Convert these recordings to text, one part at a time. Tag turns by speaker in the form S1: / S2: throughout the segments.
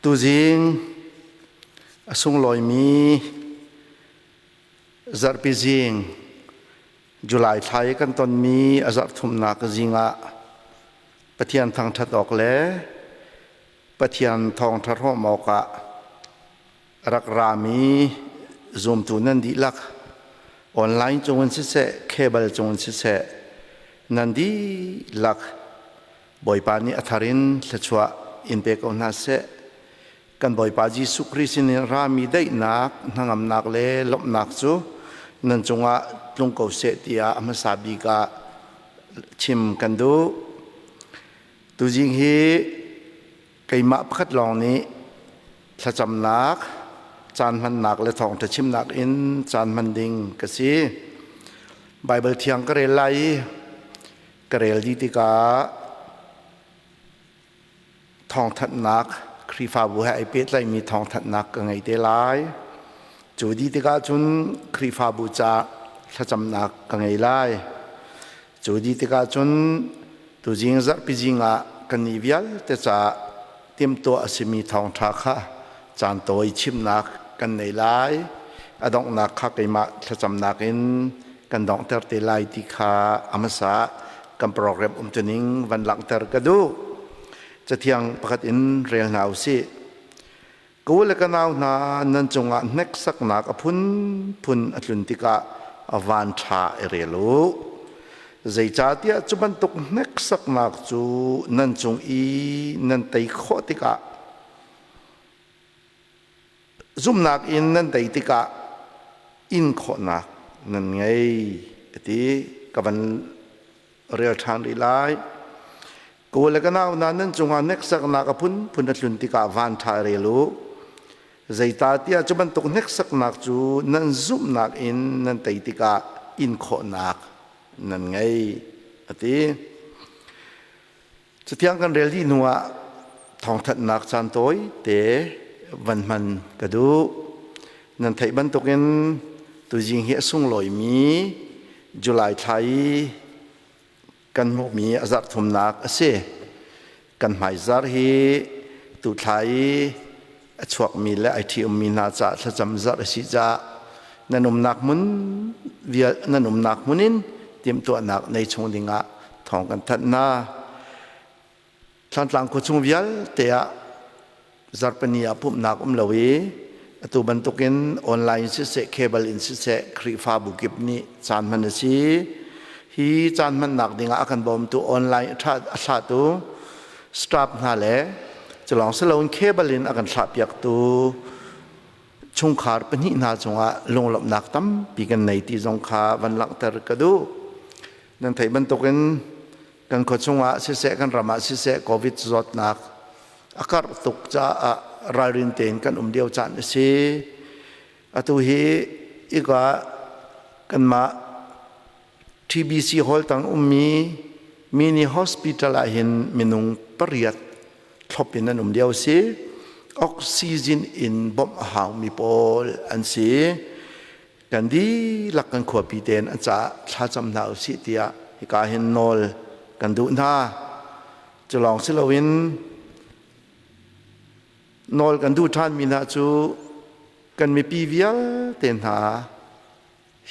S1: Tuzing a sunglawimi zarhpi zing July thla i kan tonmi a zarh thumnak zing ah Pathian thangṭhat awk le Pathian thawngṭha hrawm awkah a rak rami zumtu nan dihlak online cungin siseh cable cungin siseh nan dihlak Bawipa nih a thar in thluachuah in pe ko hna seh. Kan Bawipa Jesuh Khrih sinin rami daihnak, hnangamnak le lawmhnak cu nan cungah tlung ko seh tiah a hmasa bik ah chim kan duh. Tuzing hi keimah pakhat lawng nih thlacamnak, caan hmannak le thawngṭha chimnak in caan hman ding ka si. Baibal thiang ka rel lai i ka rel dih tikah thawngthanhnak Khrihfabu he ai pehtlaihmi thawngthanhnak ka ngei te lai. Cu dih tikah cun Khrihfabu ca thlacamnak ka ngei lai. Cu dih tikah cun tuzing zarhpi zing ah kannih vialte ca timhtuah a simi thawngṭha kha caan tawi chimnak kan nei lai. A donghnak kha keimah thlacamnak in kan donghter te lai ti kha a hmasa kan program umtuning van langhter ka duh. Cathiang pakhat in rel hna u sih. Ka u le ka nau hna nan cungah hneksaknak a phunphun a tlun tikah a van ṭha i rel u. Zeicahtiah cu bantuk hneksaknak cu nan cung i nan tei khawh tikah zumhnak in nan tei tikah in khawhnak nan ngei a ti. Ka van rel ṭhan rih lai. Ka u le ka nau hna nan cungah hneksaknak a phunphun a tlun tikah van ṭha rel u. Zeicahtiah cu bantuk hneksaknak cu nan zumhnak in nan tei tikah in khawhnak nan ngei, a ti. Cathiang kan rel dih hnuah thawngthanhnak caan tawi te van hman ka duh. Nan theih bantukin tuzing hi a sunglawimi July thla i kan hmuhmi a zarh thumnak a si. Kan hmaizarh hi tuthla i a chuakmi le ai ṭhi-ummi hna caah thlacam zarh a si caah nan umnak hmun vial nan umnak hmun in timhtuahnak nei chung dingah thawng kan thanh hna. Thlantlang khua chung vialte ah zarhpini ah pumhnak um lo i atu bantukin online siseh cable in siseh Khrihfabu kip nih caan hman a si. Hi caan hmannak dingah a kan bawmtu online a thlatu staff hna le culawng si loin cable in a kan thlahpiaktu chungkhar pahnih hna cungah lunglawmhnak tampi kan nei ti zong kha van langhter ka duh. Nan theih bantukin kan khua chungah siseh kan ram ah siseh covid zawtnak a karh tuk caah ralrin tein kan um lio caan a si. Atu hi ika kanmah TBC hall tang ummi mini hospital ah hin minung pariat thlop in an um lio si. Oxygen in bawmh a haumi pawl an si. Kan dihlak kan khuapi tein an caah thlacam hna usih tiah hika hin nawl kan duh hna. Cu lawng si loin nawl kan duh ṭhanmi hna cu kan mipi vialte hna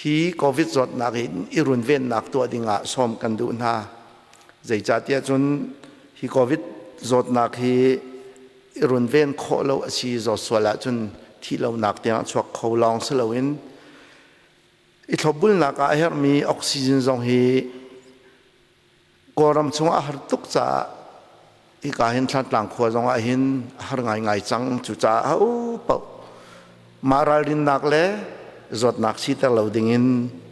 S1: hi COVID zawtnak in i runvennak tuah dingah sawm kan duh hna. Zeicahtiah cun hi COVID zawtnak hi i runven khawh lo a si zawt sual ahcun thih lonak tiang a chuak kho lawng si loin i thlopbulnak ah a herhmi oxygen zong hi Kawlram chungah a har tuk caah hika hin Thlantlang khua zong ah hin a har ngaingai cang. Cucaah ho paoh mah ralrinnak le zawtnak siter lo dingin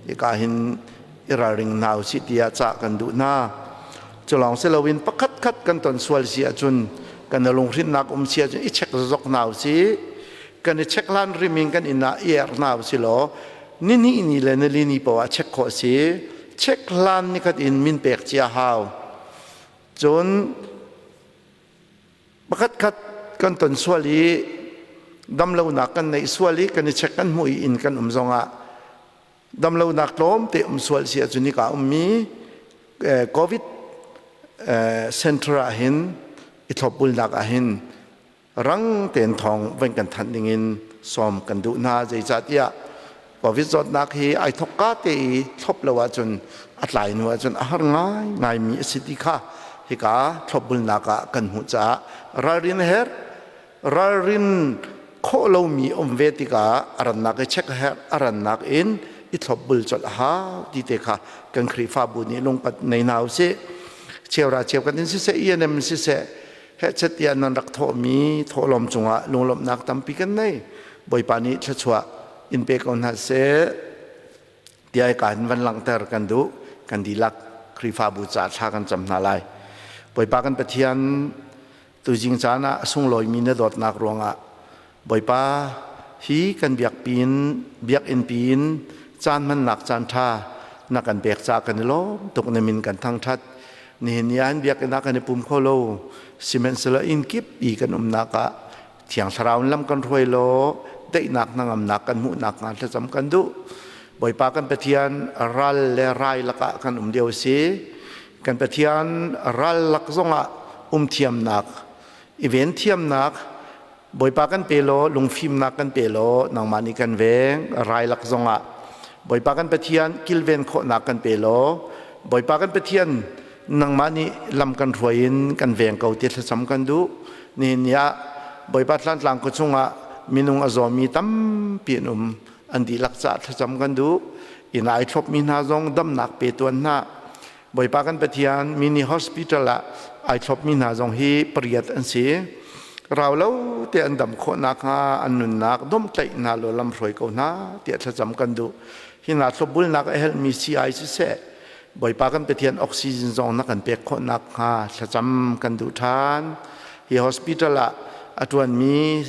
S1: hika hin i ralring hna usih tiah cah kan duh hna. Cu lawng si loin pakhat khat kan ton sual si ahcun kan lunghrinnak um si ahcun i check zok hna usih. Kan i check hlan rim in kan inn ah i erh hna usih law ni ni ni le nili ni paoh ah check khawh a si. Check hlan nikhat in min pek cia hau. Cun pakhat khat kan ton sual i damlonak kan neih sual i kan i check kan hmuh i inn kan um zongah damlonak tlawmte um sual si ahcun hika ummi COVID center ah hin i thlopbulnak ah hin Rang tein thawng van kan thanh dingin sawm kan duh hna. Zeicahtiah COVID zawtnak hi ai thok ka te i thlop lo ahcun a tlai hnu ahcun a har ngai ngaimi a si ti kha hika thlopbulnak ah kan hmuh caah ralrin a herh. Ralrin khawh lomi um ve tikah a rannak i check a herh, a rannak in i thlopbul colh a hau ti te kha kan Khrihfabu nih lungpat nei hna usih. Cheura cheu kan in siseh, ENM siseh, hehchet tiah nan rak thawhmi thawhlawm cungah lunglawmhnak tampi kan nei. Bawipa nih thluachuah in pe ko hna seh tiah ka in van langhter kan duh. Kan dihlak Khrihfabu ca thla kan cam hna lai. Bawipa kan Pathian, tuzing caan ah a sunglawimi na dawtnak ruangah Bawipa hi kan biakpin biakinn piin caan hmannak caan ṭha na kan pek caah kan i lawm tuk. Na min kan thangṭhat. Nihin ni ah hin biakinn ah kan i pum kho lo, sihmanhsehlaw inn kip i kan umnak ah Thiang Thlarau in lam kan hruai law daihnak hnangamnak kan hmuhnak hnga thlacam kan duh. Bawipa kan Pathian, ral le rai lakah kan um lio si. Kan Pathian, ral lak zongah um thiamnak, i ven thiamnak Bawipa kan pe law, lungfimnak kan pe law, nangmah nih kan veng. Rai lak zongah Bawipa kan Pathian, kilven khawhnak kan pe law, Bawipa kan Pathian, nangmah nih lam kan hruai in kan veng ko ti thlacam kan duh. Nihin ni ah Bawipa, Tlantlang khua chungah minung a zawmi tampi an um. An dihlak caah thlacam kan duh. Inn ai thlopmi hna zong damnak pe tuan hna. Bawipa kan Pathian, mini hospital ah ai thlopmi hna zong hi pariat an si. Rau lo te an dam khawh nakhnga an nunnak domhtlaih hna law lam hruai ko hna tiah thlacam kan duh. Hi hna thlopbulnak a helmi sii siseh, Bawipa kan Pathian, oxygen zong na kan pek khawh nakhnga thlacam kan duh ṭhan. Hi hospital ah a ṭuanmi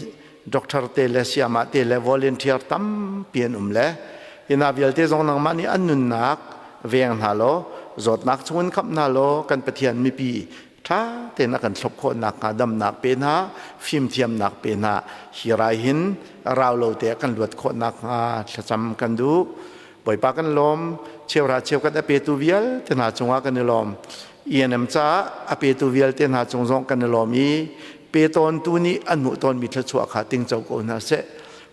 S1: doctor te le siamah te le volunteer tampi an um le hi hna vialte zong nangmah nih an nunnak veng hna law, zawtnak chungin khamh hna law, kan Pathian, mipi ṭha tein a kan thlop khawh nakhnga damnak pe hna, fimthiamnak pe hna. Hi rai hin rau lo te kan luat khawh nakhnga thlacam kan duh. Bawipa, kan lawm. Cheuhra cheukhat a petu vialte hna cungah kan i lawm. ENM caah a petu vialte hna cung zong kan i lawm i pe tawntu nih an hmuh tawnmi thluachuah kha tingco ko hna seh.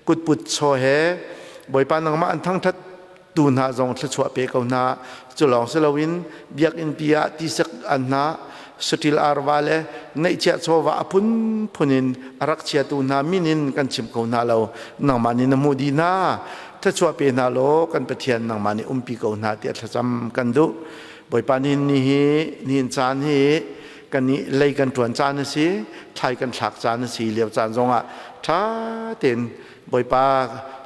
S1: Kutput chaw he Bawipa nangmah an thangṭhat tu hna zong thluachuah pe ko hna. Cu lawng si loin biakinn pi ah tisik an hna saṭil arva le neihchiah chawva a phunphun in a rak chiatu hna min in kan chim ko hna lo, nangmah nih na hmuh dih hna. Thluachuah pe hna law, kan Pathian, nangmah nih umpi ko hna tiah thlacam kan duh. Bawipa, nihin ni hi, nihin caan hi kan nih lei kan ṭuan caan a si, thlai kan thlak caan a si lio caan zongah ṭha tein Bawipa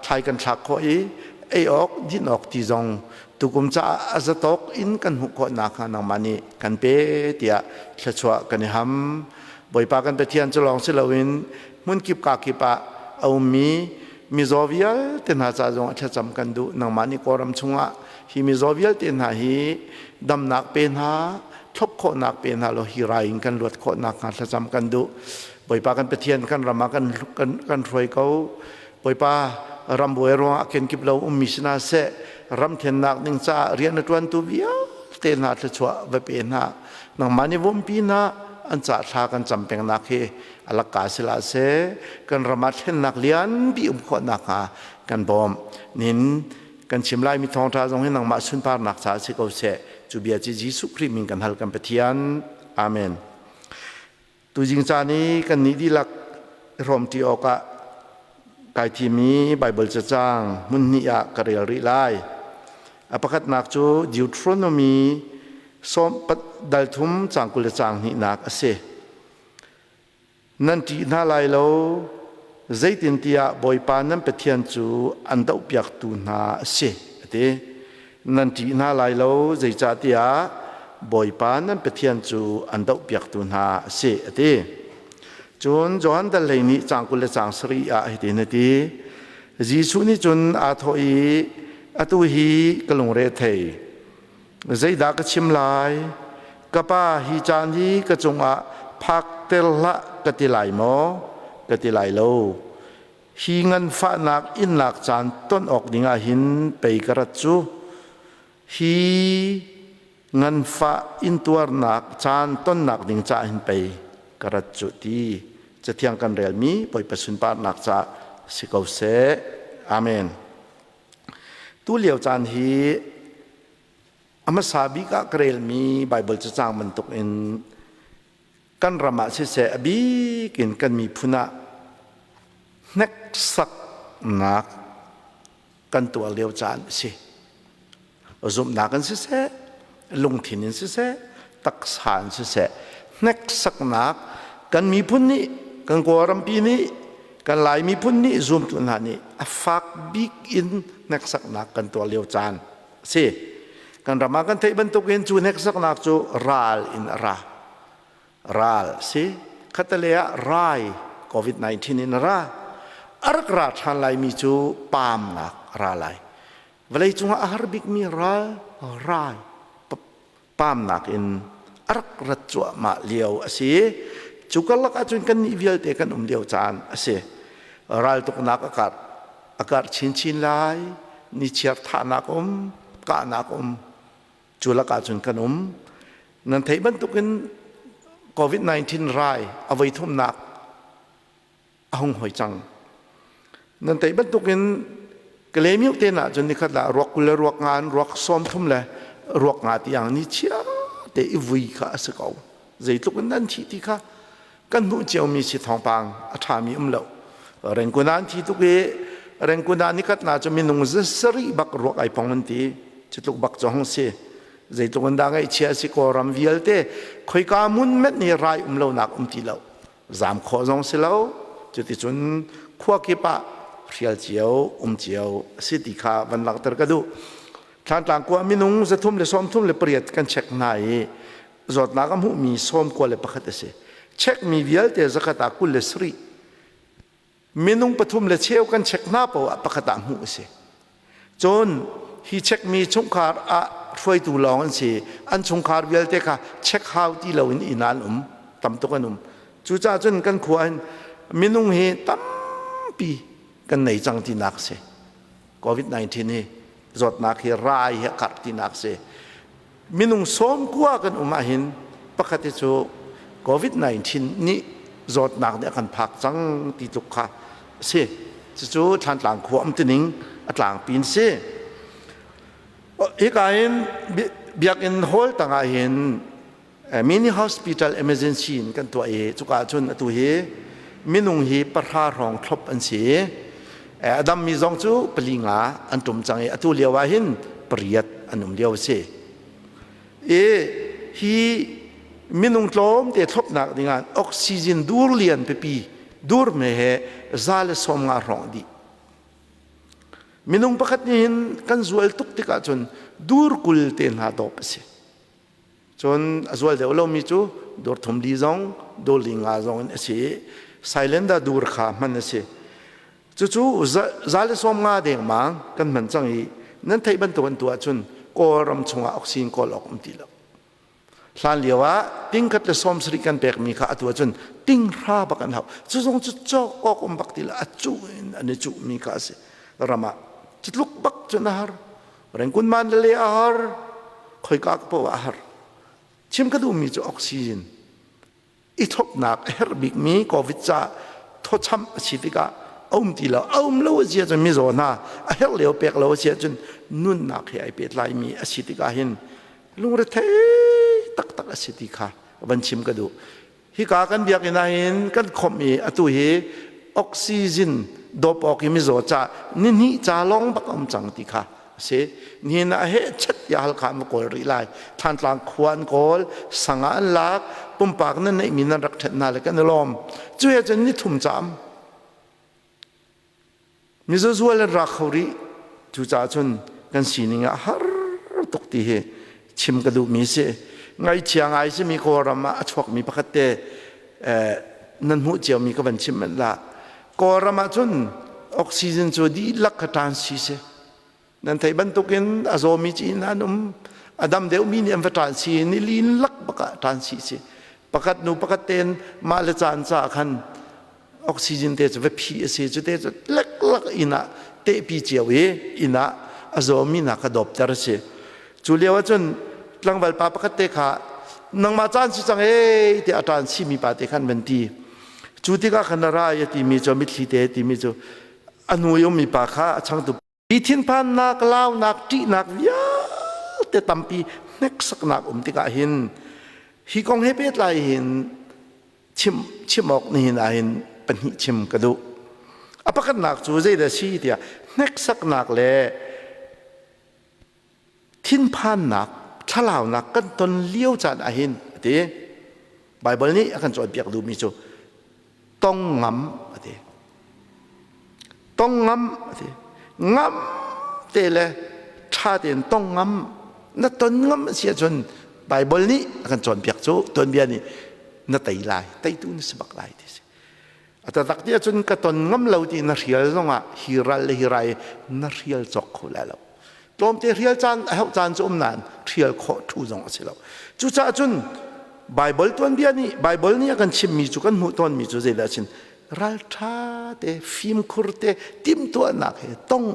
S1: thlai kan thlak khawh i ei awk din awk ti zong tukum caah a zatawk in kan hmuh khawh nakhnga nangmah nih kan pe tiah thluachuah kan i ham. Bawipa kan Pathian, cu lawng si loin hmunkip kakip ah a ummi mizaw vialte hna ca zong ah thlacam kan duh. Nangmah nih Kawlram chungah hi mizaw vialte hna hi damnak pe hna, thlop khawhnak pe hna law hi rai in kan luat khawh nakhnga thlacam kan duh. Bawipa kan Pathian, kan ram ah kan hruai ko. Bawipa, rambuai ruangah kenkip lo ummi si hna seh, ram thennak ding caah rian a ṭuantu vialte hna thluachuah va pe hna. Nangmah nih vumpi hna. An ca thla kan cam pengnak hi alakka sila seh, kan ram ah thlennak lianpi um khawh nakhnga kan bawm. Nin kan chim lai mi thawngṭha zong hi nangmah sunparnak caah si ko seh. Cu bia cu Jesuh Khrih min kan hal, kan Pathian. Amen. Tuzing caan i kan nih dihlak hrawmṭi awkah kai thimi Baibal cacang hmun hnih ah ka rel rih lai. A pakhatnak cu Deuteronomy sawm dal thum cang 20 le cang hnihnak a si. Nan ṭih hna lai lo, zeitintiah Bawipa nan Pathian cu an dohpiaktu hna a si, a ti. Nan ṭih hna lai lo, zeicahtiah Bawipa nan Pathian cu an dohpiaktu hna a si, a ti. Cun Johan dal 12 caang 20 le caang 7 ah hitin a ti. Jesuh nih cun aa thawh i, atu hi ka lungre thei. Zeidah ka chim lai? Ka Pa, hi caan hi ka cungah phak ter hlah ka ti lai maw? Ka ti lai lo. Hi nganfahnak innak caan ton awk dingah hin pei ka rat cu. Hi nganfah intuarnak caan tonnak ding caah hin pei ka rat cu ti. Cathiang kan relmi Bawipa sunparnak ca si ko seh. Amen. Tu lio caan hi a hmasa bik ah ka relmi Baibal cacang bantuk in kan ram ah siseh a bik in kan miphun ah hneksaknak kan tuar lio caan a si. Zumhnak in siseh, lungthin in siseh, taksa in siseh, hneksaknak kan miphun nih, kan Kawlrampi nih, kan Lai miphun nih zumtu hna nih a fak bik in hneksaknak kan tuar lio caan a si. Kan ram ah kan theih bantukin cu hneksaknak cu ral in a ra. Ral si. Khattelei ah rai COVID-19 in a ra. A rak ra ṭhan laimi cu paamnak a ra lai. Vawlei cungah a har bikmi ral rai paamnak in a rak rat cuahmah lio a si. Cu karlak ahcun kannih vialte kan um lio caan a si. Raltuknak a karh, a karh chinchin lai, nichiar thahnak um, kahnak um, cu lakah cun kan um. Nan theih bantukin COVID-19 rai a voi thumnak a hung hoi cang. Nan theih bantukin Kalemiu te na cun nikhat lah ruak 20 le ruak nga in ruak 30 le ruak nga tiang ni chia te i vui kha a si ko. Zeitluk in nan thi ti kha kan hmuh ciomi si thawngpang a ṭhami um lo. Rengkun an thi tuk i rengkun ah nikhat na cu minung sarih bak ruak ai pong an ti. Cutluk bak cu hung si. Zeitluk in dah ngaihchia si Kawlram vialte khoika mun met nih rai um lonak um ti lo. Zam khawh zong si lo. Cuticun khua kip ah hrial cio um cio a si ti kha van langhter ka duh. Thlantlang khua minung 338 kan check hna i zawtnak a hmuhmi 91 a si. Checkmi vialte zakhat ah 27 minung pathum le cheu kan check hna paoh ah pakhat ah hmuh a si. Cun hi checkmi chungkhar ah hruaitu lawng an si. An chungkhar vialte kha check hau ti loin inn ah an um. Tam tuk an um. Cucaah cun kan khua hin minung hi tampi kan nei cang tinak a si. COVID-19 hi zawtnak hi rai hi a karh tinak a si. Minung 90 kan um ahhin pakhat hi cu COVID-19 nih zawtnak nih a kan phak cang ti tluk kha a si. Cucu Thlantlang khua um tining a tlangpi in si. Hika hin biakinn hall tangah hin mini hospital emergency in kan tuah i cuka cun atu hi minung hi 300 hrawng thlop an si. A dammi zong cu pali nga an ṭum cang i atu lio ah hin pariat an um lio a si. I hi minung tlawmte thlopnak dingah oxygen dur lian pipi dur me he 150 hrawng dih. Minung pakhat nih hin kan zual tuk tikah cun dur 20 te hna dawp a si. Cun a zual deuh lomi cu dur thum li zong dur li nga zong in a si i cylinder dur kha hman a si. Cucu 150 dengmang kan hman cang i nan theih bantuk an tuah cun Kawlram chungah oxygen kawl awk um ti lo. Hlan lio ah ting khat le 70 kan pekmi kha atu ahcun ting hra bak an hau. Cu zong cu cawk awk um bak ti lo. A cuh in an i cuhmi kha a si. Ram ah cutluk bak cun a har. Rengkun man le a har. Khoika ka paoh ah a har. Chim ka duhmi cu oxygen i thawknak a herh bikmi COVID ca thawcham a si tikah a um ti lo. A um lo a si ahcun mizaw hna a herh lio pek lo a si ahcun nunnak he ai pehtlaimi a si tikah hin lungrethei taktak a si ti kha van chim ka duh. Hika kan biakinn ah hin kan khomh i atu hi oxygen dawp awk i mizaw ca nihnih ca lawng bak a um cang ti kha a si. Nihin ah heh chet tiah Halkha an va kawl rih lai. Thantlang khua an kawl, sang ah an lak, pumpak nan neihmi nan rak ṭhet hna le kan i lawm. Cu he cun nithum caam. Mizaw zual an ra kho rih. Cucaah cun kan sining ah har tuk ti hi chim ka duhmi si. Ngaihchia ngai simi Kawlram ah a chuakmi pakhat te nan hmuh ciomi ka van chim manh la. Kawlram ah cun oxygen cu dihlak kha ṭan si si. Nan theih bantukin a zawmi ci in an um. A dam deuhmi nih an va ṭan si ni lin lak bak ah ṭan si si. Pakhat nu pakhat tein mah le caan caah khan oxygen te cu va phi a si cu te cu leklak inn ah tehpi cio i inn ah a zawmi hna kha dawpter a si. Cu lio ahcun tlangval pa pakhat te kha nangmah caan si cang ee tiah a ṭan simi pa te khan van ti. Cu tikah khan a ra i a timi cu mitthli te timi cu a hnu i ummi pa kha a changtu hi thinphannak, launak, ṭihnak vialte tampi hneksaknak um tikah hin hi kong he pehtlai hin chim chim awk nihin ah hin pahnih chim ka duh. A pakhatnak cu zeidah si tiah hneksaknak le thinphannak, thlalaunak kan ton lio caan ah hin a ti. Baibal nih a kan cawnpiak duhmi cu tong ngam a ti. Tong ngam a ti. Ngam te le ṭha tein tong ngam na ton ngam a si ahcun Baibal nih a kan cawnpiak cu tuanbia nih na tei lai, teitu na si bak lai ti si. A taktak ti ahcun ka ton ngam lo ti na hrial zongah hi ral le hi rai na hrial cawk kho lai lo. Tlawmte hrial caan a hauh caan cu um nain hrial khawh thu zong a si lo. Cucaah cun Baibal tuanbia nih Baibal nih a kan chimmi cu kan hmuh tawnmi cu zeidah cun ralṭha te fimkhur te timhtuahnak he tong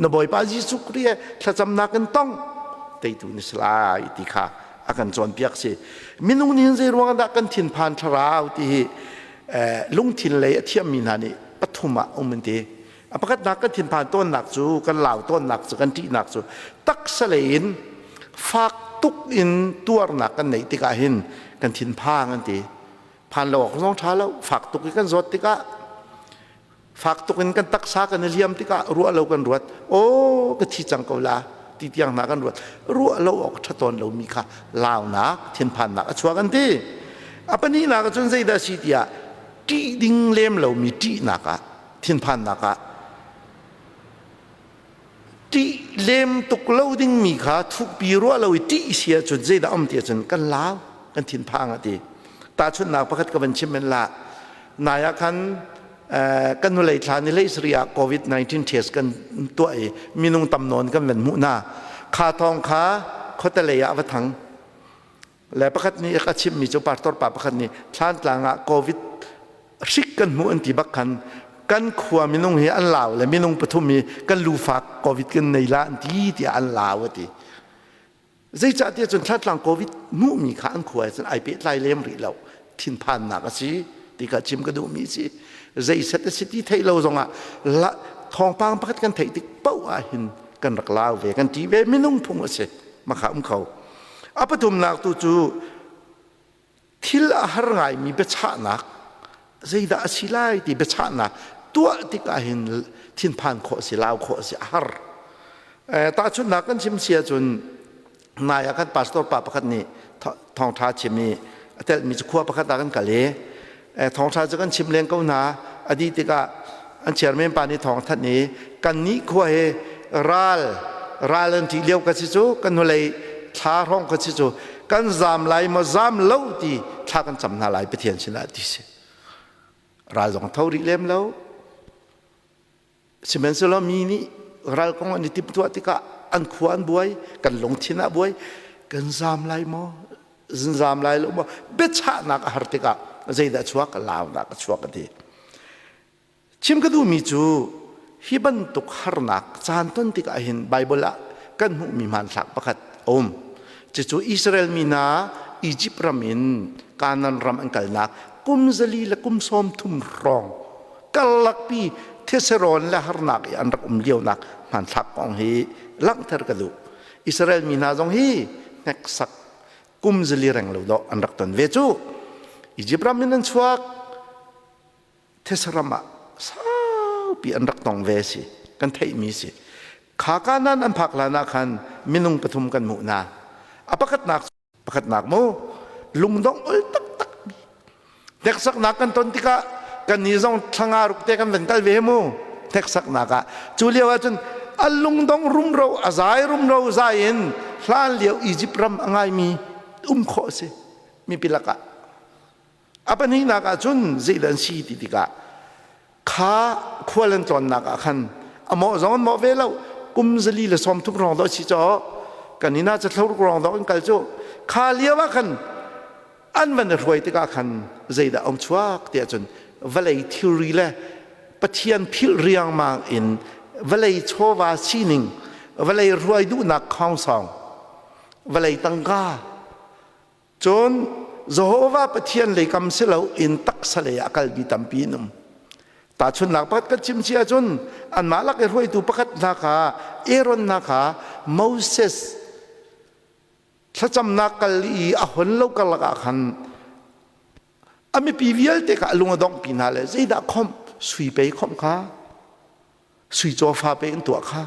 S1: na Bawipa Jesuh Khrih he thlacamnak in tong teitu na si lai ti kha a kan cawnpiak si. Minung nih zei ruang dah kan thinphan thlarau ti hi lungthin lei a thiammi hna nih pathum ah um an ti. A pakhatnak kan thinphan tawnnak cu kan lau tawnnak cu kan ṭihnak cu taksa lei in fak tuk in tuarnak kan neih tikah hin kan thinphang an ti. Phan lo awk zong ṭha lo fak tuk i kan zawt tikah fak tuk in kan taksa kan i liam tikah ruah lo kan ruat aw ka thi cang ko la ti tiang hna kan ruat ruah lo awk ṭha tawn lomi kha launak thinphannak a chuak an ti. A pahnihnak ah cun zeidah si tiah ṭih ding lem lomi ṭihnak ah thinphannak ah ṭih lem tuk lo dingmi kha thukpi ruah lo i ṭih si ahcun zeidah um ti ahcun kan lau kan thinphang a ti. Tahchunhnak pakhat ka van chim men la. Nai ah khan kan hnulei thla ni lei sarih ah COVID-19 test kan tuah i minung tam nawn kan van hmuh hna. Kha thawng kha khuatelei ah a va thang. Le pakhat nih a chimmi cu pastor pa pakhat nih Thlantlang ah COVID hrik kan hmuh an ti bak khan kan khua minung hi an lau le minung pathum hi kan lufak COVID kan nei la an ti tiah an lau a ti. Zeicahtiah cun Thlantlang COVID hmuhmi kha an khua cun ai pehtlai lem rih lo. Thinphannak a si ti kha chim ka duhmi si. Zeiset a si ti theih lo zongah thawngpang pakhat kan theih tik paoh ah hin kan rak lau ve kan ṭih ve minung phung a si. Makha um kho. A pathumnak tu cu thil a har ngaimi biachahnak zeidah a si lai ti biachahnak tuah tikah hin thinphan khawh si lau khawh si a har. Tahchunhnak kan chim si ahcun nai ah khan pastor pa pakhat nih thawngṭha chim i a telhmi cu khua pakhat ah kan kal i thawngṭha cu kan chim leng ko hna. A dih tikah an chairman pa nih thawng thanh i kannih khua hi ral ral an ṭih lio ka si cu kan hnulei thla hrawng ka si cu kan zaam lai maw zaam lo ti thla kan cam hna lai Pathian sinah ti si. Ral zong tho rih lem lo. Sihmanhsehlaw mi nih ral kong an i timhtuah tikah an khua an buai, kan lungthin ah buai, kan zaam lai maw, zaam lai lo maw, biachahnak a har tikah zeidah chuak, launak a chuak a ti. Chim ka duhmi cu hi bantuk harnak caan ton tikah hin Baibal ah kan hmuhmi hmanthlak pakhat a um. Cucu Israel mi hna Egypt ram in Kanaan ram an kalnak kum zali le kum 30 hrawng karlakpi theserawn le harnak i an rak um lionak hmanthlak kong hi langhter ka duh. Israel mi hna zong hi hneksak kum zali reng lo dawh an rak ton ve cu. Egypt ram in an chuak, thesaram ah saupi an rak tong ve si, kan theihmi si. Kha Kanaan an phak hlan ah khan minung pathum kan hmuh hna. A pakhatnak Pakhatnak mu lungdong ol taktak mi hneksaknak kan ton tikah kan ni zong thlanga ruk te kan van kal ve mu hneksaknak ah cu lio ahcun a lungdong rumro a zai rumro zai in hlan lio Egypt ram a ngaimi um khawh si mipi lakah a pahnihnak ahcun zeidah an si ti tikah kha khual an tlawnnak ah khan a mawh zong an mawh ve lo. Kum 130 rong dawh si caw kan inn ah cathlo rong dawh in kal cu kha lio ah khan an van i hruai tikah khan zeidah um chuak tiah cun vawlei thilri le Pathian philh riangmang in vawlei chawva sining vawlei ruai duhnak khongsong vawlei tangka cun. Jehovah Pathian lei kam si lo in taksa lei ah kalmi tampi an um. Tahchunhnak pakhat kan chim si ahcun anmah lak i hruaitu pakhat hna kha Aaron hna kha Moses thlacamnak kal i a hon lo karlak ah khan a mipi vialte kha a lung a donghpi hna le zeidah khomh sui pei khomh kha sui cawfa pe in tuah kha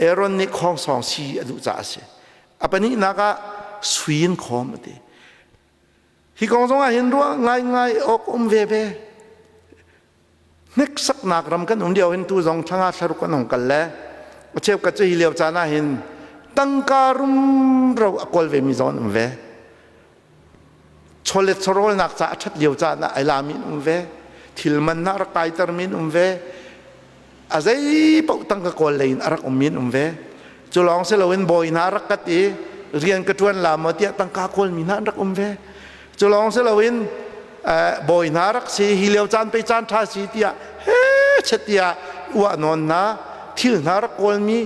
S1: Aaron nih khawngsawng si a duh caah a si. A pahnihnak ah sui in khawm a ti. Hi kong zong ah hin ruah ngaingai awk um ve ve. Hneksaknak ram kan um lio hin tu zong thlanga thlaruk kan hong kal le a cheukhat cu hi lio caan ah hin tangka rumro a kawl ve mi zong an um ve. Chawlet chawrawlnak ca a ṭhat lio caan ah ai lami an um ve. Thil man ah rak kaitermi an um ve. A zei paoh tangka kawl lei in a rak ummi an um ve. Cu lawng si loin bawi hna rak kat i rian ka ṭuan la maw tiah tangka kawlmi hna an rak um ve. Cu lawng si loin bawi hna rak si hi lio caan pei caan ṭha si tiah he chet tiah uah nawn hna thil hna rak kawlmi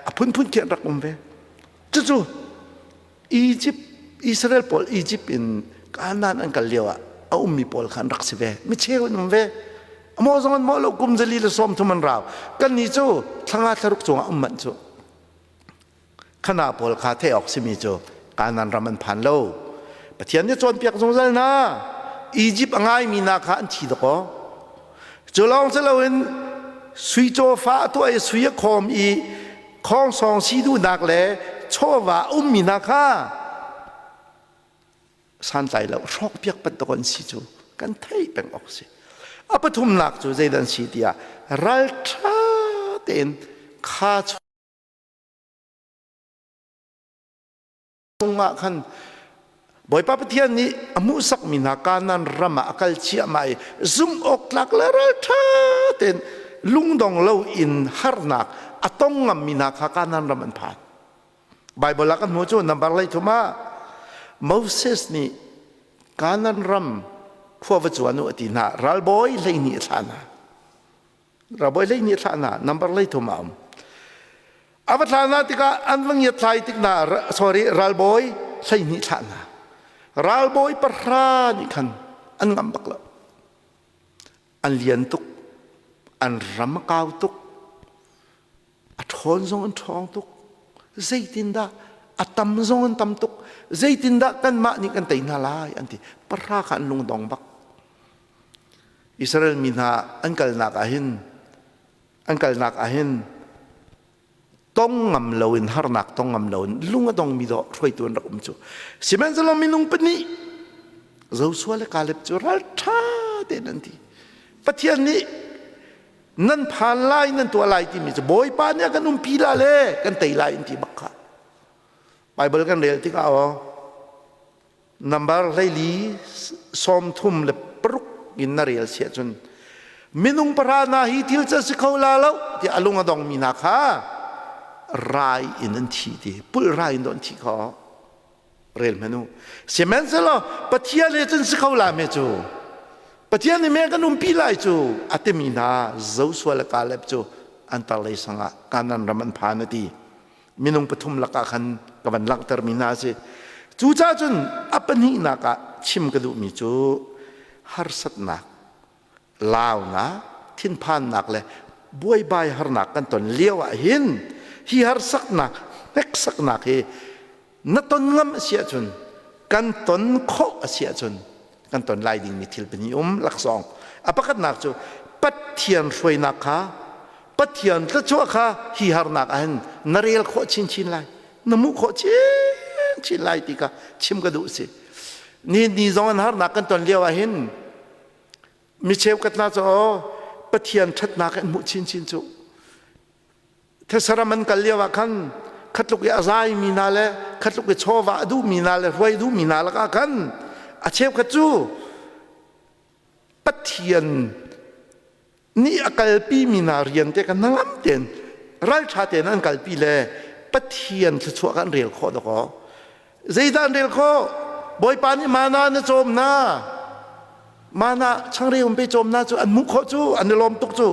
S1: a phunphun khi an rak um ve. Cucu Egypt Israel pawl Egypt in Kanaan an kal lio ah a ummi pawl kha an rak si ve. Mi cheu an um ve. Maw zong an maw lo kum zali le sawm thum an rau. Kan nih cu thlanga thlaruk cungah um manh cu. Khana pawl kha theih awk simi cu Kanaan ram an phan lo. Pathian nih cawnpiak zungzal hna. Egypt a ngaimi hna kha an thi dakaw. Cu lawng si loin sui cawfa a tuah i sui a khawm i khawngsawng si duhnak le chawva ummi hna kha santlai lo hrawkpiak bantuk an si cu kan theih peng awk si. A pathumnak cu zeidah an si tiah ralṭha tein kha chungah khan Bawipa Pathian nih a hmuhsakmi hna Kanaan ram ah a kal ciahmah i zumh awk tlak le ralṭha tein lungdong lo in harnak a tong ngammi hna kha Kanaan ram an phan. Baibal ah kan hmuh cu nambar 13 ah Moses nih Kanaan ram khua va cuan u a ti hna ralbawi 12 a thlah hna. Ralbawi 12 a thlah hna nambar 33 ah a um. A va thlah hna tikah an va ngiatthlai tik hna sorry ralbawi 12 thlah hna. Ralbawi pahra nih khan an ngam bak lo. An lian tuk, an ram a kau tuk, a ṭhawn zong an ṭhawng tuk. Zeitindah a tam zong an tam tuk. Zeitindah kanmah nih kan tei hna lai an ti. Pahra kha an lungdong bak. Israel mi hna an kalnak ah hin an kalnak ah hin tong ngam loin harnak tong ngam loin lung a dongmi dawh hruaitu an rak um cu. Sihmanhsehlaw minung pahnih Joshua le Caleb cu ralṭha tein an ti. Pathian nih nan phan lai nan tuah lai timi cu Bawipa nih a kan umpi la le kan tei lai an ti bak kha. Bible kan rel tikah aw Nambar 14 36 in na rel siah cun minung pahra hna hi thil cu a si kho la lo tiah a lung a dongmi hna kha rai in an thi ti pulh rai in an thi kho rel hmanh u sihmanhsehlaw Pathian he cun si kho la me cu Pathian nih me kan umpi lai cu a timi hna Joshua le Caleb cu an tar lei sangah Kanaan ram an phan a ti. Minung pathum lakah khan ka van langhtermi hna a si. Cucaah cun a pahnihnak ah chim ka duhmi cu harsatnak, launak, thinphannak le buaibai harnak kan ton lio ah hin hi harsaknak, hneksaknak hi na ton ngam a si ahcun kan ton khawh a si ahcun kan ton lai dingmi thil pahnih um laksawng. A pakhatnak cu Pathian hruainak kha Pathian thluachuah kha hi harnak ah hin na rel khawh chinchin lai na hmuh khawh chinchin lai ti kha chim ka duh si. Ni ni zong an harnak kan ton lio ah hin mi cheukhat hna cu Pathian ṭhatnak an hmuh chinchin cu Thesaram an kal lio ah khan khatluk i a zaimi hna le khatluk i chawva a duhmi hna le hruai duhmi hna lakah khan a cheukhat cu Pathian nih a kalpimi hna rian te kha hnangam tein ralṭha tein an kalpi le Pathian thluachuah kha an rel khawh dawkaw. Zeidah an rel khawh? Bawipa nih mana na cawm hna. Mana changreu pe cawm hna cu an hmuh khawh cu an i lawm tuk cu.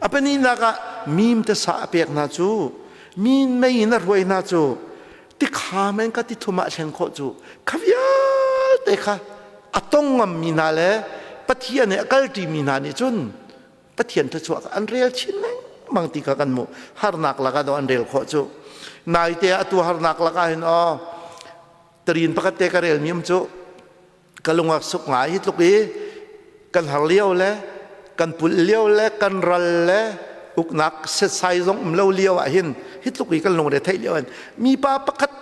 S1: A pahnihnak ah mim te sa a pek hna cu. Min mei in a hruai hna cu. Tikha men ka ti thum ah thlen khawh cu kha vialte kha a tong ngammi hna le Pathian he a kalṭi mi hna nih cun Pathian thluachuah kha an rel chin lengmang ti kha kan hmuh. Harnak lakah dawh an rel khawh cu. Naite ah atu harnak lakah hin aw tarin pakhat te ka relmi um cu ka lung a suk ngai. Hi tluk i kan har lio le kan pulh lio le kan ral le uknak setsai zong um lo lio ah hin, hi tluk i kan lungre theih lio hin mipa pakhat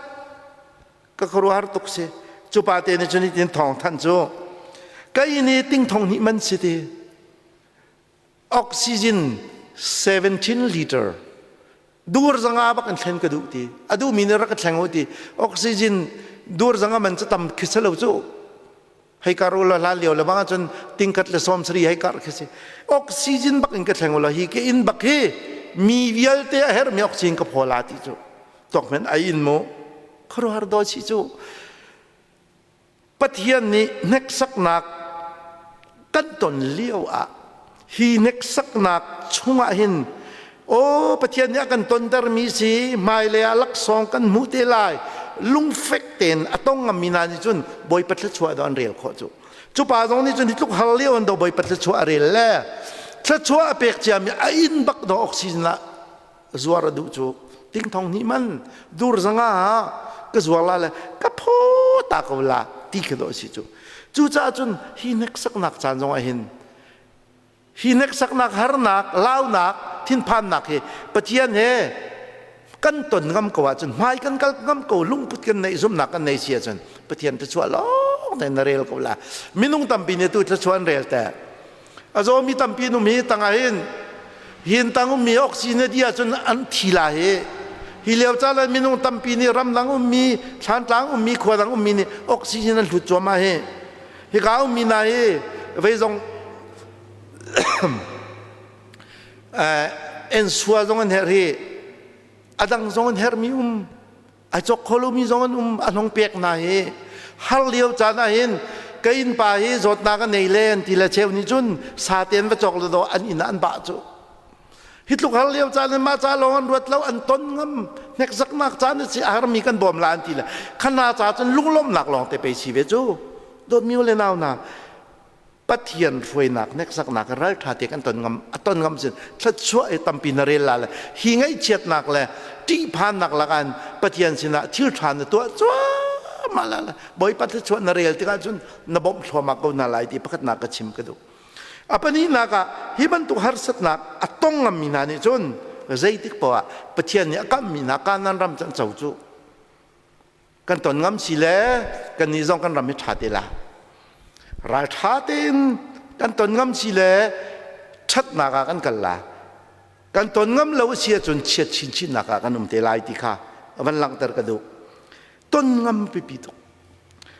S1: ka khuaruahhar tuk si. Cu pa te nih cun hitin thawng thanh cu, kai ni ting thong hnih man si ti oxygen 17 liter dur zanga bak in thlen ka duh ti, a duh mi nih rak ka thleng u ti. Oxygen dur zanga man cu tam khi si lo cu. Hei kar u la, hlan lio le bang ahcun tingkhat le sawm sari hei kar khi si. Oxygen bak in ka thleng u la, hi ke in bak hi mi vialte a herhmi oxygen ka phaw la ti cu. Tuak men ai in mu khuaruahhar daw si cu. Pathian nih hneksaknak kan ton lio ah, hi hneksaknak chungah hin, aw, Pathian nih a kan tontermi si, hmailei ah laksawng kan hmuh te lai, lungfek tein a tong ngammi hna nih cun Bawipa thluachuah do an rel khawh cu. Cu pa zong nih cun hi tluk har lio an do Bawipa thluachuah a rel le thluachuah a pek ciami a inn bak do oxygen ah zuar a duh cu. Ting thong hnih man dur zanga ka zuar la le ka phaw ta ko la ti khi dawh si cu. Cucaah cun hi hneksaknak caan zong ah hin, hi hneksaknak, harnak, launak, thinphannak hi Pathian he kan ton ngam ko ahcun, hmai kan kal ngam ko, lungput kan neih, zumhnak kan nei si ahcun Pathian thluachuah lawng te na rel ko la. Minung tampi nih tu thluachuah an rel te. A zawmi tampi num hi tangah hin hin tang ummi oxygen di ahcun an thi la. Hi hi lio caan ah minung tampi nih, ramdang ummi, Thlantlang ummi, khua dang ummi nih oxygen an hlut cuahmah. Hi hika ummi hna hi vei zong ensua zong an herh, hi a dang zong an herhmi um, a cawk kho lomi zong an um, an hong pek hna. Hi har lio caan ah hin ka innpa hi zawtnak a nei le an ti le cheu nih cun sate an va cawk le do an inn ah an bah cu. Hi tluk har lio caan in mah ca lawng an ruat lo, an ton ngam. Hneksaknak caan a si, a harmi kan bawm la an ti le khana ca cun lunglawmhnak lawng te pe si ve cu. Dawtmi le nau hna, Pathian hruainak hneksaknak ralṭha te kan ton ngam, a ton ngam sin thluachuah i tampi na rel la le hi ngaihchiatnak le ṭihphannak lakan Pathian sinah thil ṭha na tuah cuahmah la le Bawipa thluachuah na rel tikah cun na bawmh thluahmah ko hna lai ti pakhatnak ka chim ka duh. A pahnihnak ah, hi bantuk harsatnak a tong ngammi hna nih cun zeitik poah Pathian nih a kamhmi hna Kanaan ram cu an co cu. Kan ton ngam si le kan nih zong kan ram hi ṭha te la. Ralṭha tein kan ton ngam si le ṭhatnak ah kan kal la. Kan ton ngam lo si ahcun chiat chinchinnak ah kan um te lai ti kha van langhter ka duh. Ton ngam pipi tuk.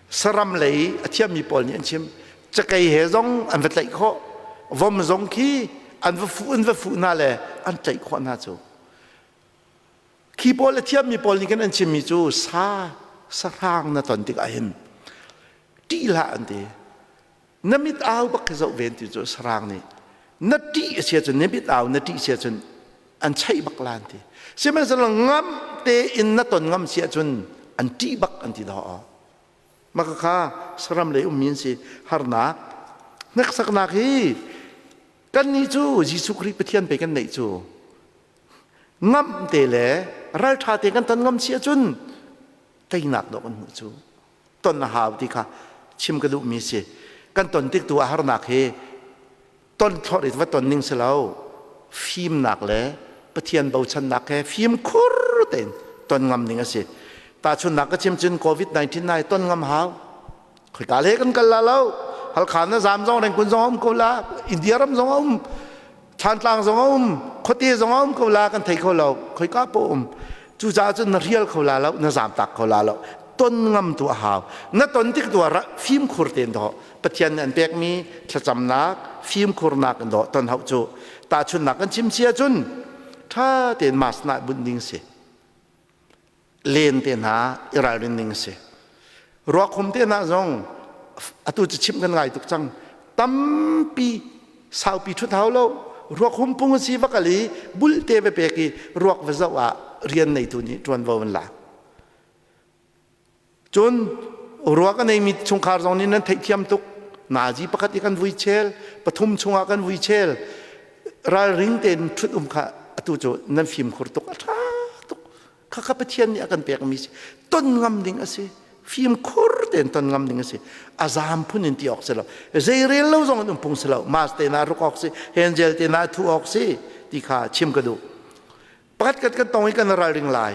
S1: Saram lei a thiammi pawl nih an chim, cakei he zong an va tlaih khawh, vom zong khi an va fuh, an va fuh hna le an tlaih khawh hna cu. Khi pawl a thiammi pawl nih khan an chimmi cu, sa sahrang na ton tikah hin ṭih hlah an ti. Na mit au bak khi zoh ven ti cu. Sarang nih na ṭih a si ahcun, na mit au na ṭih si ahcun an cheih bak la an ti. Sihmanhsehlaw ngam tein na ton ngam si ahcun an ṭih bak an ti dawh. Maka kha saram lei ummi an si. Harnak hneksaknak hi kannih cu Jesuh Khrih Pathian pei kan neih cu. Ngamh te le ralṭha te kan ton ngam si ahcun teinak dawh kan hmuh cu. Ton a hau ti kha chim ka duhmi si. Kan ton tik tu ah harnak hi ton thlorh i va ton ning si lo, fimnak le Pathian bochannak he fimkhur tein ton ngam ding a si. Tahchunnak ka chim cun COVID-19 nai ton ngam hau. Khoika le kan kal la lo. Halkha na zam zong, Rengkun zong um ko la, India ram zong um, Thlantlang zong a um, khuate zong a um ko la, kan thei kho lo, khoika po um. Cucaah cun na rial kho la lo, na zamtak kho la lo. Ton ngam tu a hau. Na ton tik tu ah fimkhur tein dawh. Pathian nih an pekmi thlacamnak, fimkhurnak in dawh ton hauh cu. Tahchunnak kan chim sia cun ṭha tein mask nah bunh ding si. Len te hna i ralrin ding si. Ruakhum te hna zong atu cu chimh kan ngai tuk cang. Tampi saupi ṭhut hau lo. Ruakhum pung a si va kal i bul te va pek i ruak va zoh ah rian neitu nih ṭuanvo an lak. Cun ruak a neimi chungkhar zong nih nan theihthiam tuk. Nazi pakhat i kan vui chel, pathum chungah kan vui chel. Ralring tein ṭhut um kha atu cu nan fimkhur tuk, a ṭha tuk. Khakha Pathian nih a kan pekmi si. Ton ngam ding a si. Fimkhur tein ton ngam ding a si. A zaam phun in ti awk si lo. Zei rel lo zong in um phung si lo. Mask te na ruk awk si, handgel te na thu awk si ti kha chim ka duh. Pakhat kat kan tong i kan ralring lai.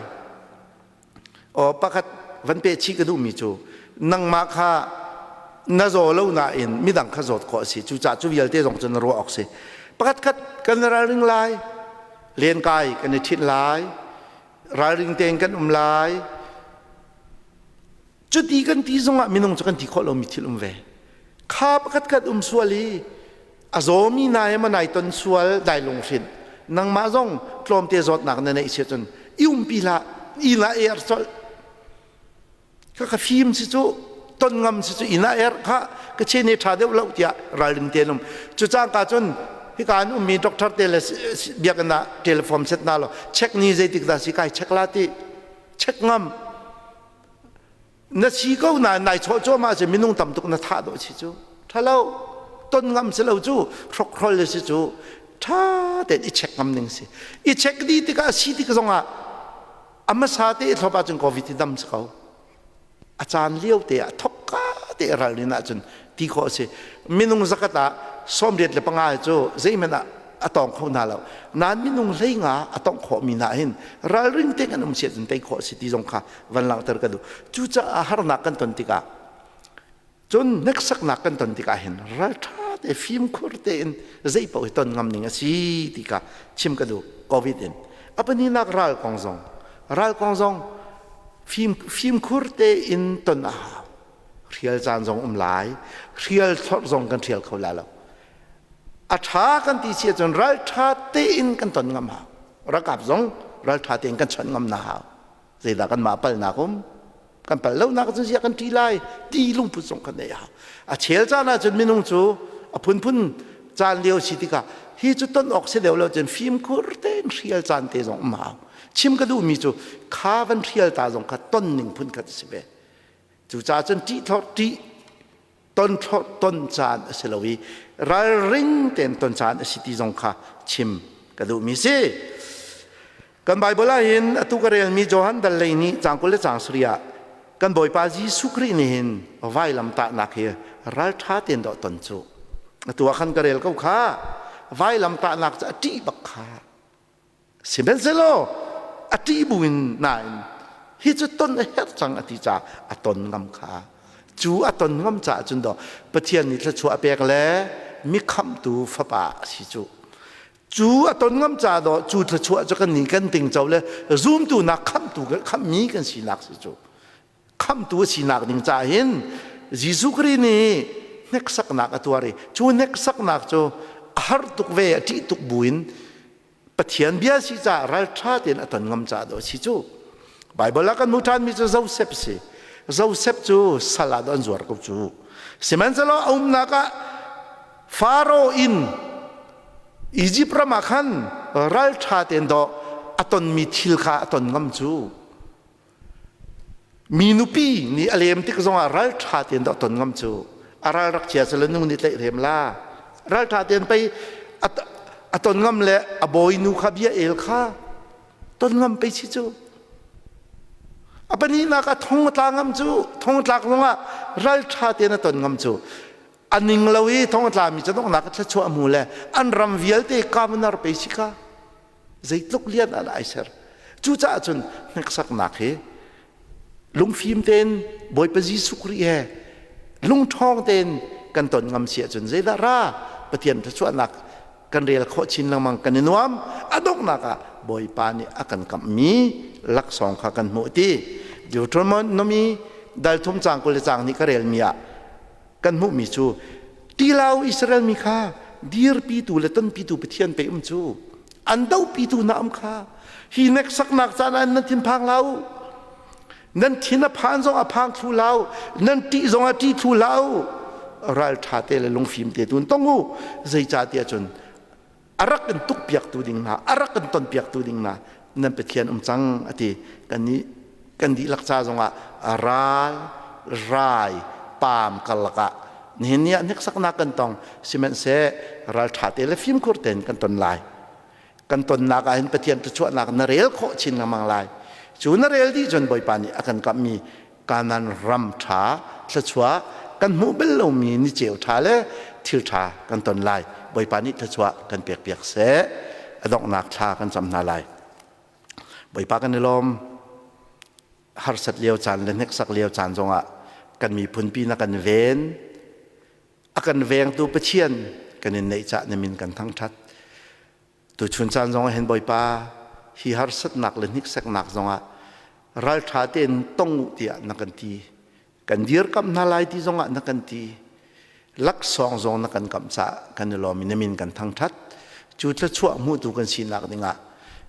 S1: O pakhat van pe chih ka duhmi cu nangmah kha na zaw lo nain midang kha zawt khawh a si. Cucaah cu vialte zong cu na ruah awk si. Pakhat khat kan ralring lai, lenkai kan i ṭhit lai, ralring tein kan um lai. Cuti kan ti zongah minung cu kan ti khawh lomi thil um ve. Kha pakhat khat um sual i a zawmi na he nai ton sual dai lunghrinh. Nangmah zong tlawmte zawtnak na neih si cun i umpi hlah, i la er colh. Ka ka fim si cu ton ngam si cu ina er kha ka che ne ṭha deuh lo tiah ralring te um. Cu cangka cun hika an ummi doctor te le biakinn ah telephone set na lo check ni zeitik dah si kai check la ti check ngam na si ko na nai chawh cuahmah si minung tam tuk na thah dawh si cu ṭhalo ton ngam si lo cu hrokhrol si cu ṭha tein i check ngam ning si i check dih tikah si tik zongah a hmasa te i thlop ahcun covid hi dam si ko a caan lio te ah thokka te ralrin ahcun ti khawh a si minung zakat ah 85 cu zeihmanh ah a tawng kho hna lo nain minung 15 a tongh khawh mi hna hin ralring te kan um siah cun tei khawh a si ti zong kha van langhter ka duh cucaah harnak kan ton tikah cun hneksaknak kan ton tikah hin ralṭha te fimkhur tein zei paoh hi ton ngam ning a si ti kha chim ka duh covid in a paninak ral kong zong ral kong zong fim fimkhur tein ton a hau hrial caan zong um lai hrial thlorh zong kan hrial kho la lo A ṭha kan ti si ahcun ralṭha tein kan ton ngam hau. Ralkap zong ralṭha tein kan chawnh ngam na hau. Zeidah kanmah palnak um? Kan pal lonak cun ziah kan ṭi lai ti lungput zong kan neih hau. A chel caan ahcun minung cu a phunphun caan lio si tikah hi cu ton awk si deuh lo cun fimkhur tein hrial caan te zong um hau. Chim ka duhmi cu kha van hrial ta zong kha ton ning phun khat a si ve. Cucaah cun ṭih thlorh ṭih ton thlorh ton caan a si lo i ralring tein ton caan a si ti zong kha chim ka duhmi si. Kan Bible ah hin atu ka relmi Johan dal lei nih caang 20 le caang sarih ah kan Bawipa Jesuh Khrih nih hin vailam tahnak hi ralṭha tein dawh ton cu. Atu ah khan ka rel ko kha vailam tahnak cu a ṭih bak kha. Sihmanhsehlaw a ṭih buin nain hi cu ton a herh cang a ti caah a ton ngam kha. Cu a ton ngam caah cun daw Pathian nih thluachuah a pek le mi khamhtu fapa a si cu. Cu a ton ngam caah daw cu thluachuah cu kan nih kan tingco le zumtu nak khamhtu khamhmi kan sinak si cu. Khamhtu a sinak ding caah hin Jesuh Khrih nih hneksaknak a tuar i cu hneksaknak cu a har tuk ve a ṭih tuk buin Pathian bia si caah ralṭha tein a ton ngam caah dawh a si cu. Baibal ah kan hmuh ṭhanmi cu Joseph si. Joseph cu sal ah an zuar ko cu. Sihmanhsehlaw a umnak ah Faro inn Egypt ram ah khan ralṭha tein dawh a tonmi thil kha a ton ngam cu. Mi nupi nih a lem tik zongah ralṭha tein dah ton ngam cu. A ral rak chia sel nu nih tlaih rem la. Ralṭha tein pei a ton ngam le a bawinu kha bia el kha ton ngam pei si cu. A pahnihnak ah thong a tla ngam cu. Thong a tlak zongah ralṭha tein a ton ngam cu. A ning lo i thong a tlami cu donghnak a thluachuah a hmu le an ram vialte governor pei si kha. Zeitluk lian ah dah ai ser. Cucaah cun hneksaknak hi lungfim tein Bawipa Jesuh Khrih he lungṭhawng tein kan ton ngam si ahcun zeidah ra Pathian thluachuahnak kan rel khawh chin lengmang kan i nuam a donghnak ah Bawipa nih a kan kamhmi laksawng kha kan hmuh ti Deuteronomy dal thum caang 20 le caang nih ka relmi ah kan hmuhmi cu tilau Israel mi kha dirpitu le tonpitu Pathian pe um cu an dopitu na um kha hi neksaknak caan ah nan thin phang hlah u nan thin a phan zong a phang thlu hlah u nan ṭih zong a ṭih thlu hlah u ralṭha te le lungfim te tun tong u zeicahtiah cun a rak in tukpiaktu ding hna a rak in tonpiaktu ding hna nan Pathian um cang ati kan nih kan dihlak ca zongah ral Rai paam karlak ah nihin ni ah hniksaknak kan tong. Sihmanhseh ralṭha te le fimkhur tein kan ton lai. Kan tonnak ah hin Pathian thluachuahnak na rel khawh chin lengmang lai. Cu na rel dih cun Bawipa nih a kan kamhmi Kanaan ram ṭha thluachuah kan hmuh bal lomi ni ceu ṭha le thil ṭha kan ton lai. Bawipa nih thluachuah kan pekpiak seh. A donghnak thla kan cam hna lai. Bawipa, kan i lawm. Harsat lio caan le hneksak lio caan zongah kan miphun pi na kan ven. A kan vengtu Pathian kan in neih cah na min kan thangṭhat. Tuchun caan zongah hin, Bawipa, hi harsatnak le hnikseknak zongah ralṭha tein tong u tiah na kan ti. Kan dirkamh hna lai ti zongah na kan ti. Laksawng zong na kan kamh caah kan i lawm i na min kan thangṭhat. Cu thluachuah hmuhtu kan sinak dingah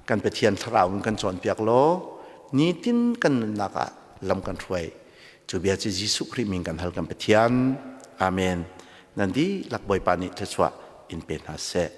S1: kan Pathian thlarau in kan cawnpiak law nitin kan nunnak ah lam kan hruai. Cu bia cu Jesuh Khrih min kan hal, kan Pathian. Amen. Nan dihlak Bawipa nih thluachuah in pe hna seh.